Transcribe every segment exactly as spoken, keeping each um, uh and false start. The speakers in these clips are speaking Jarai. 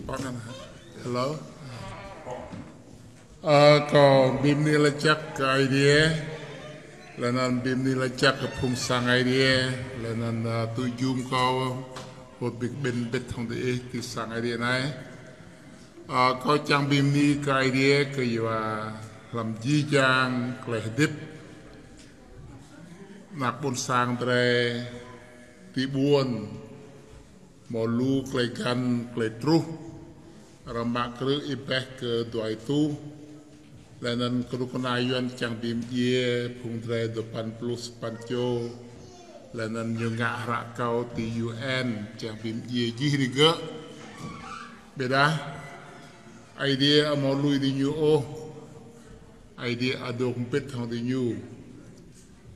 Hello. Ơ, kâo bi mni lač jăk kơ Aê Diê, laih anŭn bi mni lač jăk kơ phung sang Aê Diê, laih anŭn, ơ, tŭ jum kâo, pô ƀing ƀing ƀit hŏng diih ti sang Aê Diê anai. Ơ, kâo čang bi mni kơ Aê Diê kơ yua hlăm jih jang klei hơdip ană ƀôn sang drei ti ƀuôn, hmâo lu klei găn, klei truh, arăng mă krư̆ ih ƀĕ kơ dua êtuh, laih anŭn kơnuk kơna Yuan čang bi mdjiê, phung drei dua păn pluh sapăn čô, laih anŭn ñu ngă hră kâo ti U N, čang bi mdjiê jih digơ̆. Ƀiădah, Aê Diê amâo lui diñu ôh, Aê Diê adôk mbĭt hŏng diñu.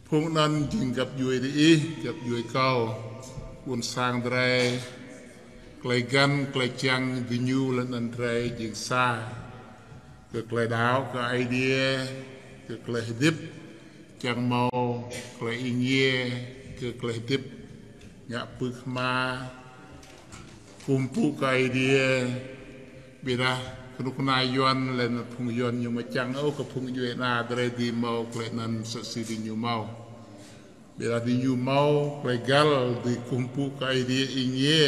Phung anŭn jing găp djuê diih, găp djuê kâo, ƀôn sang drei, klei găn, klei čang diñu laih anŭn drei jing sa. Kơ klei đaŏ kơ Aê Diê, kơ klei hơdip, čang hmâo klei êngiê, kơ klei hơdip, ngă pưk hma, kơkuh pơpŭ kơ Aê Diê, ƀiădah kơnuk kơna Yuan laih anŭn phung Yuan ñu amâo čang ôh kơ phung djuê ana drei dưi hmâo klei anŭn msĕ si diñu hmâo. Ƀiădah diñu hmâo klei găl dưi kơkuh pơpŭ kơ Aê Diê êngiê.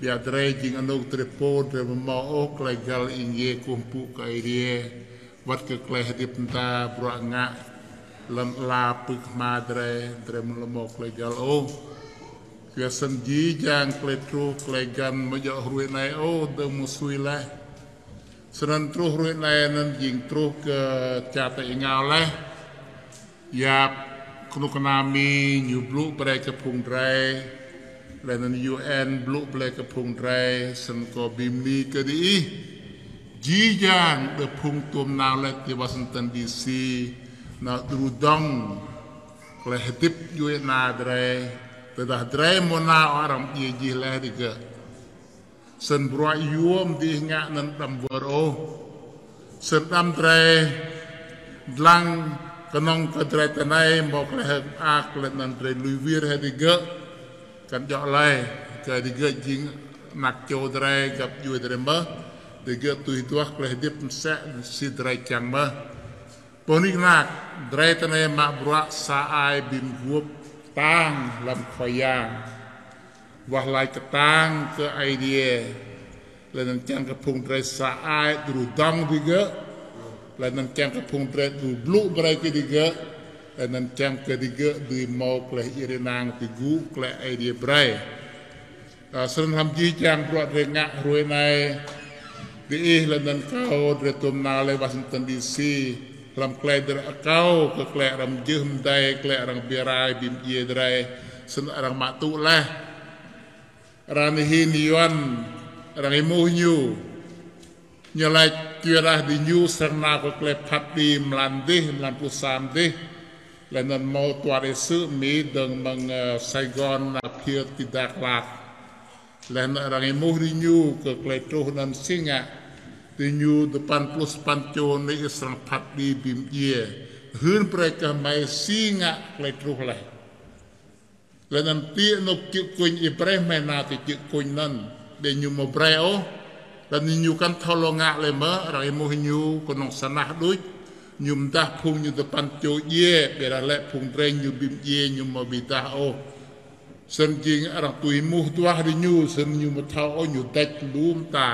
Ƀiădah drei jing anôk drei pô drei amâo hmâo ôh klei găl êngiê kơkuh pơpŭ kơ Aê Diê. Wăt kơ klei hơdip mơta bruă ngă lŏn ala pưk hma drei, drei amâo lŏ hmâo klei găl ôh. Kyua snăn jih jang klei truh, klei găn amâo djŏ hruê anai ôh, dơ̆ng mơ̆ng sui laih. Snăn truh hruê anai anŭn jing truh kơ čar ta êngao laih. Yap kơnuk kơna Mi ñu blŭ brei kơ phung drei, laih anŭn U N blŭ brei kơ phung drei, snăn kâo bi mni kơ diih. Jih jang đơ phung tuôm nao laih ti Washington D C, nao đru dŏng klei hơdip djuê ana drei, tơdah drei amâo nao arăng mdjiê jih laih digơ̆. Snăn bruă yuôm diih ngă anŭn đăm wơr ôh. Snăn đăm drei dlăng kơnơ̆ng kơ drei ti anai hmâo klei hơ̆k mơak laih anŭn drei lui wir hĕ digơ̆. Kăn djŏ lơi, kơ digơ̆ jing anak čô drei, găp djuê drei mơh, digơ̆ tui duah klei hơdip msĕ si drei čang mơh. Pô nik nak, drei ti anai mă bruă sa ai bi mguôp kơtang hlăm Khua Yang. Wah lač kơtang kơ Aê Diê. Laih anŭn čang kơ phung drei sa ai đru dŏng digơ̆. Laih anŭn čang kơ phung drei đru blŭ brei kơ digơ̆. Laih anŭn čang kơ digơ̆ dưi hmâo klei êđai năng ti gŭ klei Aê Diê brei. Ơ, snăn hlăm jih jang bruă drei ngă hruê anai, diih laih anŭn kâo drei tuôm nao laih Washington D C, hlăm klei drei akâo kơ klei arăng mjưh mdei, klei arăng bi rai bi mdjiê drei, snăn arăng mă tŭ laih. Ară anai hĭn Yuan, arăng êmuh ñu. Ñu lač kyuadah diñu srăng nao kơ klei phat kđi mlan dih, mlan pluh sa dih. Laih anŭn hmâo tuar êsư̆ Mi dơ̆ng mơ̆ng, ơ, Sài Gòn nao phiơr ti Dak Lak. Laih anŭn arăng êmuh diñu kơ klei truh anŭn si ngă. Diñu dua păn pluh sapăn čô anai srăng phat kđi bi mdjiê. Hưn brei kơ hmei si ngă klei truh laih. Laih anŭn ti anôk čư̆ kuñ ih brei hmei nao ti čư̆ kuñ anŭn. Ƀiă ñu amâo brei ôh. Laih anŭn ñu kăn thâo lŏ ngă lơi mơh, arăng êmuh ñu kơnơ̆ng sa nah đuč. Ñu mdah phung ñu dua păn čô djiê, ƀiădah lĕ phung drei ñu bi mdjiê ñu amâo bi dah ôh. Snăn jing arăng tui êmuh duah diñu, snăn ñu amâo thâo ôh ñu dêč lu mta.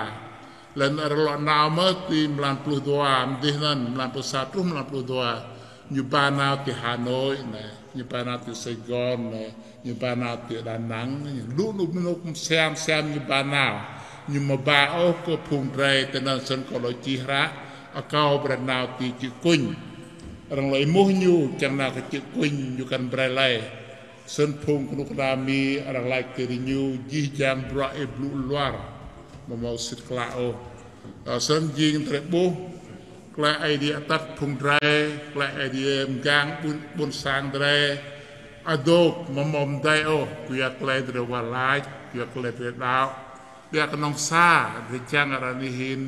Laih anŭn arăng lŏ nao mơh ti mlan pluh dua, mdih anŭn, mlan pluh sa truh mlan pluh dua. Ñu ba nao ti Hà Nội anai, ñu ba nao ti Sài Gòn anai, ñu ba nao ti Đà Nẵng, ñu lu anôk anôk msiam msiam ñu ba nao. Ñu amâo ba ôh kơ phung drei ti anŭn snăn kâo lŏ čih hră, akâo brei nao ti čư̆ kuñ. Arăng lŏ êmuh ñu, čang nao kơ čư̆ kuñ, ñu kăn brei lơi. Snăn phung kơnuk kơna Mi arăng lač kơ diñu jih jang bruă ih blŭ luar, amâo hmâo sĭt klă ôh. Ơ, snăn jing drei ƀuh, klei Aê Diê atăt phung drei, klei Aê Diê mgang ƀuôn, ƀuôn sang drei, adôk amâo hmâo mdei ôh, kyua klei drei wah lač, kyua klei drei đaŏ. Ƀiă kơnơ̆ng sa, drei čang ară anai hĭn,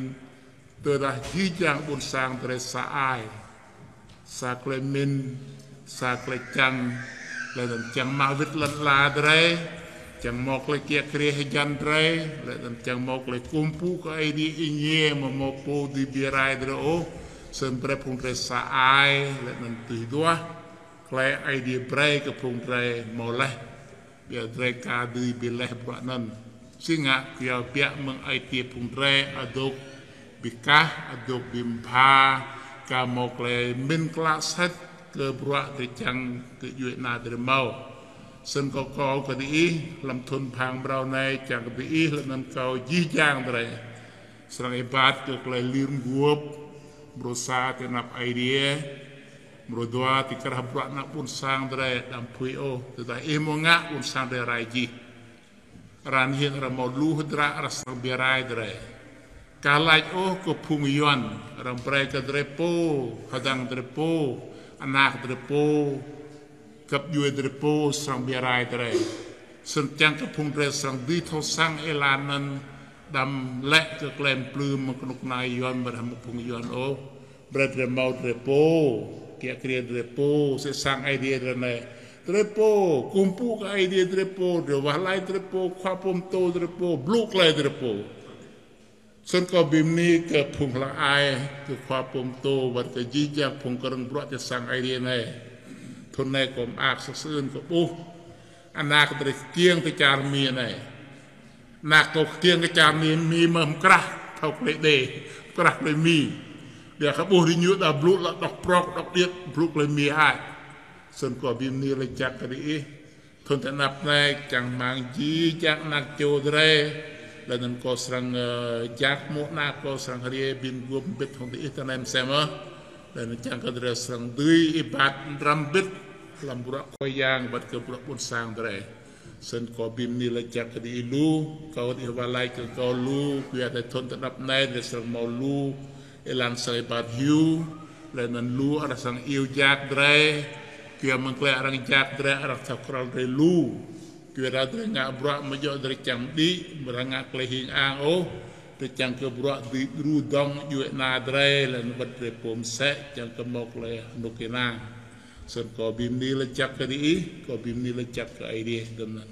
tơdah jih jang ƀuôn sang drei sa ai. Sa klei mĭn, sa klei čang, laih anŭn čang mă wĭt lŏn ala drei, Čang mâo tơlơi kiă kriê hơjăn drơi, lĕ anŭn čang mâo tơlơi kơkuh pơpŭ kơ Ơi Adai ih ñe mơ̆ mâo pô dưi bi rai drơi ôh, sĭt brơi phung drơi sa ai, lĕ anŭn tui duah tơlơi Ơi Adai brơi kơ phung drơi mâo laih. Biă drơi ka dưi bi laih bruă anŭn. Sĭt ngă kơ yua biă mơ̆ng ai tiê phung drơi adôk bi kah, adôk bi mbha, ka mâo tơlơi mĭn klă sĭt kơ bruă drơi čang kơ djuai ana drơi mâo. Sĭt kâo akâo kơ diih, hlăm thŭn bhang mrâo anai čang kơ diih, lĕ anŭn kâo jih jang drơi srăng êbat kơ tơlơi lir mguôp, mrô sa tơ anăp Ơi Adai, mrô dua tơ krah bruă ană ƀuôn sang drơi, đăm phui ôh, tơdah ih mâo ngă ƀuôn sang drơi rai jih. Arăng hin arăng mâo lu hơdră arăng srăng bi rai drơi. Kah laĭ ôh kơ phung Yuan, arăng brơi kơ drơi pô, hơdăng drơi pô, anak drơi pô, găp djuai drơi pô srăng bi rai drơi. Sĭt čang kơ phung drơi srăng dưi thâo săng êlan anŭn, đăm lĕ kơ klem plư mơ̆ng kơnuk kơna Yuan, mơ̆ đăm mơ̆ng phung Yuan ôh. Brơi drơi mâo drơi pô, kiă kriê drơi pô, sĭt sang Ơi Adai drơi anai. Drơi pô, kơkuh pơpŭ kơ Ơi Adai drơi pô, drơi wah laĭ drơi pô, khua pơtô drơi pô, blŭ tơlơi drơi pô. Sĭt kâo bi mni kơ phung hlăk ai, kơ khua pơtô, wơ̆t kơ jih jang phung krơ̆ng bruă tơ sang Ơi Adai anai. Thŭn anai kâo mơak sơsưn kâo ƀuh anak drơi kiăng tơ čar Mi anai. Anak kâo kiăng kơ čar Mi, Mi mơ̆ mơkrah thâo tơlơi Êđê, mơkrah tơlơi Mi. Biă kơ ƀuh rĭ ñu đa blŭ lă đŏk prŏk, đŏk điêt, blŭ tơlơi Mi hă. Sĭt kâo bi mni laĭ jak kơ diih. Thŭn tơ anăp anai čang rơmang jih jang anak čô drơi. Lĕ anŭn kâo srăng, ơ, jak mơ̆ anak kâo srăng hriê ƀing gum bit hŏng diih tơ anai mơsĕ mơ̆. Lĕ anŭn čang kơ drơi srăng dưi êbat mơdram bit hlăm bruă Khua Yang wơ̆t kơ bruă ƀuôn sang drơi. Sĭt kâo bi mni laĭ jak kơ diih lu, kâo wơ̆t ih wah laĭ kơ kâo lu, kơ yua tơ thŭn tơ anăp anai drơi srăng mâo lu êlan srăng êbat hyu, lĕ anŭn lu arăng srăng iâu jak drơi, kơ yua mơ̆ng tơlơi arăng jak drơi arăng thâo krăl drơi lu. Kơ yua drơi ngă bruă mơ̆ djơ̆ drơi čang mơđĭ, mơ̆ arăng ngă tơlơi hing ang ôh, drơi čang kơ bruă dưi đru dŏng djuai ana drơi, lĕ anŭn wơ̆t drơi pô mơsĕ, čang kơ mâo tơlơi rơnŭk ênang. Sĭt kâo bi mni laĭ jak kơ diih, kâo bi mni laĭ jak kơ Ơi Adai dơ̆ng anŭn.